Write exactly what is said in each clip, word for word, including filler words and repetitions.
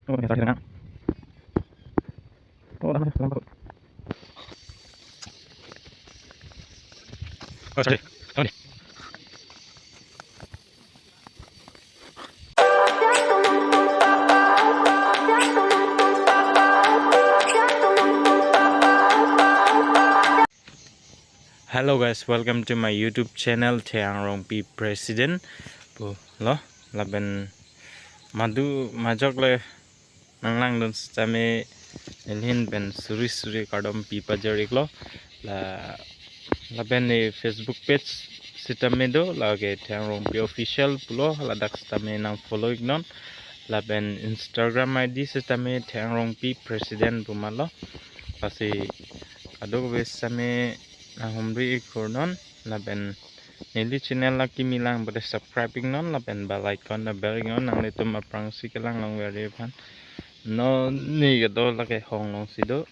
Oh, ya, sorry, sorry. Oh, dah, dah, dah. Oh, sorry. Sorry. Hello guys, welcome to my YouTube channel, Theang Rongpi President. Pulo, lapen madu majok le nanglangdun sitame nelihin pen suri suri kardom pi pajir-iklo. La, lapen ne Facebook page sitame do, lake Theang Rongpi Official pulo, ladak sitame nang follow-iknon. Lapen Instagram I D sitame Theang Rongpi President pu malo. Lasi kadokave sitame nanghumri-ik kurnon. Lapen neli channel lake kimi lang pute subscribe-iknon, lapen bell icon ta ber-iknon, nanglitum aphrangsi kelang longver aphan. Non ne kedo lake hong alongsi do.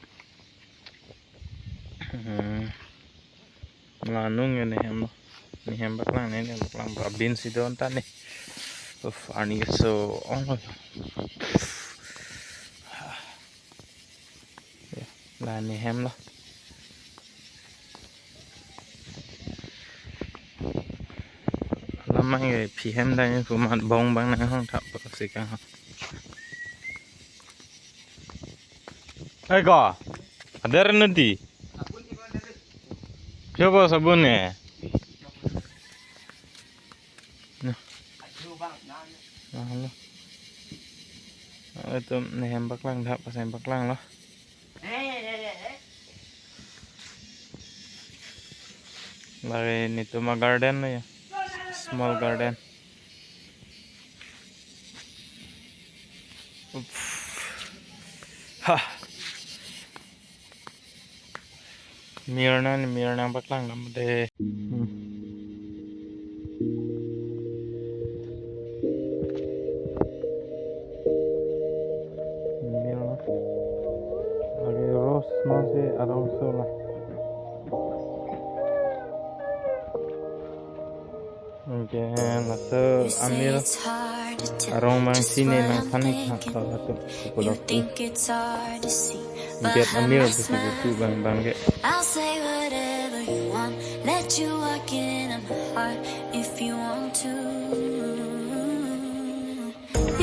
Hmm. La nung ya ne hem lo. Ne hem paklang, ne hem paklang, abin si do anta ne. Uff, arni so ong lo. Ya, la ne hem lo. Lamang ke phi hem dai pu amat bong bang nanghong thap si kang. Ai ko, ada rena di. Siapa sabun ne? Nah. Nah, lo. Nah, itu ne hem paklang dah, pas hem paklang lo. Lake netum agarden lo ya. Small garden. Uff. Ha. Mir nang, mir nang paklang dam de. Hmm. Mir nang. Lake rose nang si arongso la. Anke laso amir arong abang si ne nangthan-ik tha, latum pulo. Gate amir pusi putu abang abang ke. I'll say whatever you want, let you walk in my heart if you want to.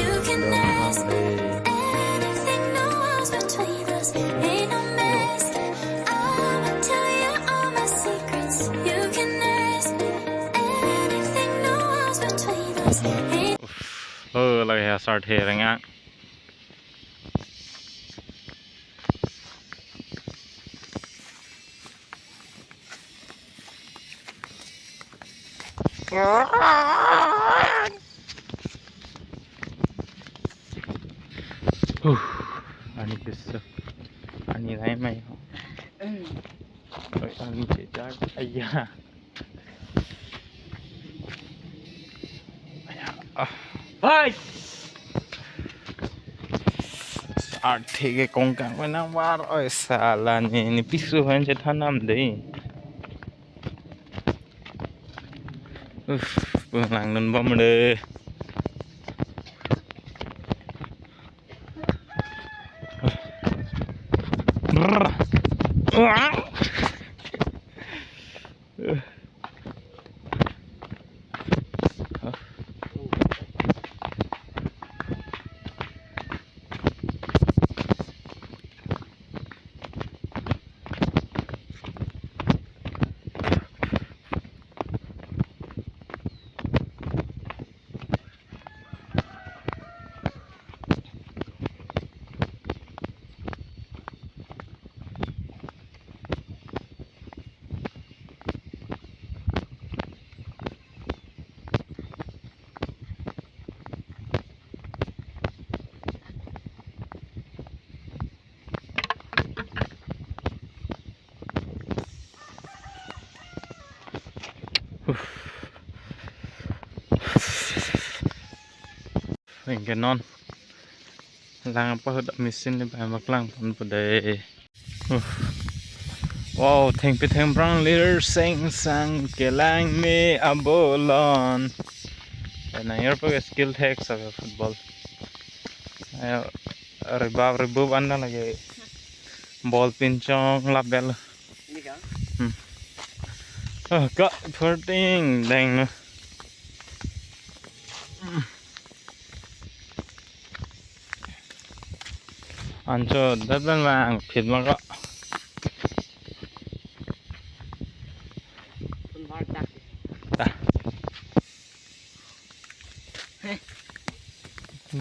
You can ask me anything, no walls between us, ain't no mistake. I'ma tell you all my secrets. You can ask me anything, no walls between us, ain't Oh, lake asar the rengak. Huh, ani keso. Ani nai mai ho. Oi, ani chejar. Aya. Aya. Ah. Hai. Arthe ke kongkang ko nang war, oi sala ne, ne piso han chethan nam dei. Uff, pulang nun bom de. Anke non lang apahut machine ne bai paklang pon pu dei. Uh. Wow, thengpi thengphrang lir seng sang kelang me abolon. Nang-arpu ke skill thek sa football. Ayo, Rebab rebub anda lagi. Ball pinchong lap bel. Ini kan? Hmm. Oh, kak, perting deng no. Ancho, dat ban bang, phit ma kak. Pun bar tak. Ta.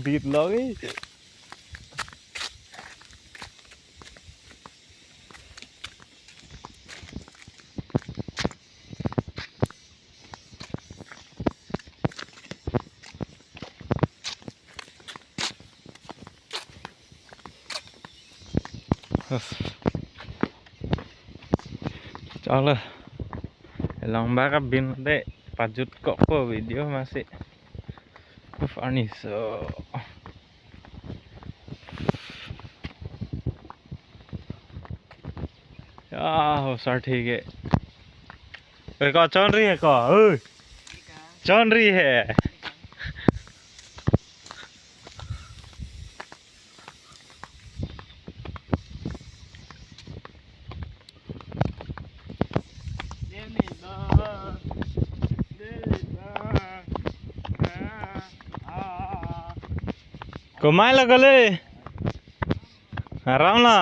Bit lagi. Chalo. Long bak abin de pajut kok po video masi. Uf, ani so. Ya, ho sar thik hai. Oi, ko chon ri hai ko. Oi. Chon ri hai. Komai lo kali. Aram lo.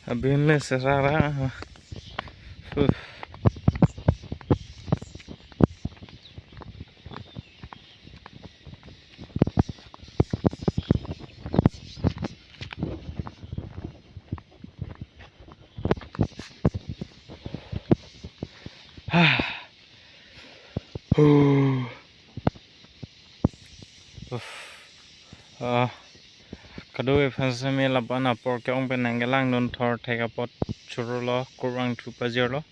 Abin le serara. Huh. Huh. Uff. Ah, kadokave aphan sitame lapu-an apor ke-ong pen nangkelangdun thorthek apot choro lo, kurvangthu pajirlo,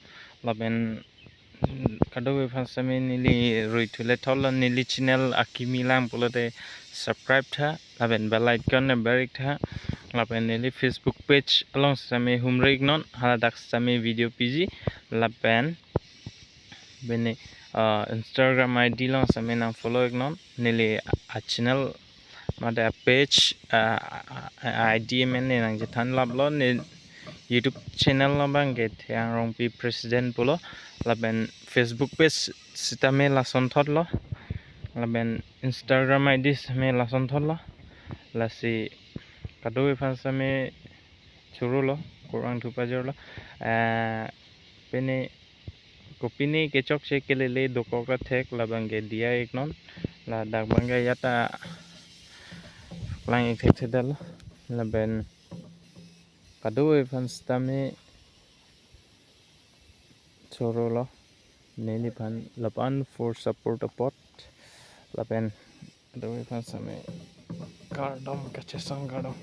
lapen, mm, kadokave aphan sitame neli ruithu le thotlo, neli channel akimi lang pulote subscribe tha, lapen bell icon ne ber-ik tha, lapen neli Facebook page along sitame humre-iknon, haladak sitame video piji, lapen bini, ah, Instagram I D along sitame nang follow-iknon. Neli a, a channel mate a page, ah, a, a, a I D amen ne nangchethan laplo, ne YouTube channel along abang ke Theyang Rongpi President pulo. Lapen Facebook page sitame lasonthot lo. Lapen Instagram I D sitame lasonthot lo. Lasi kadokave aphan sitame choro lo, kurvangthu pajirlo. Eh, pini kopine kechokche kelele dokok ta thek, labang ke diya-iknon, ladak abang ke ya ta lang-ik thekthedetlo, lapen kadokave aphan sitame choro lo, neliphan lapu-an for support apot, lapen kadokave aphan sitame kardom, kachesong kardom.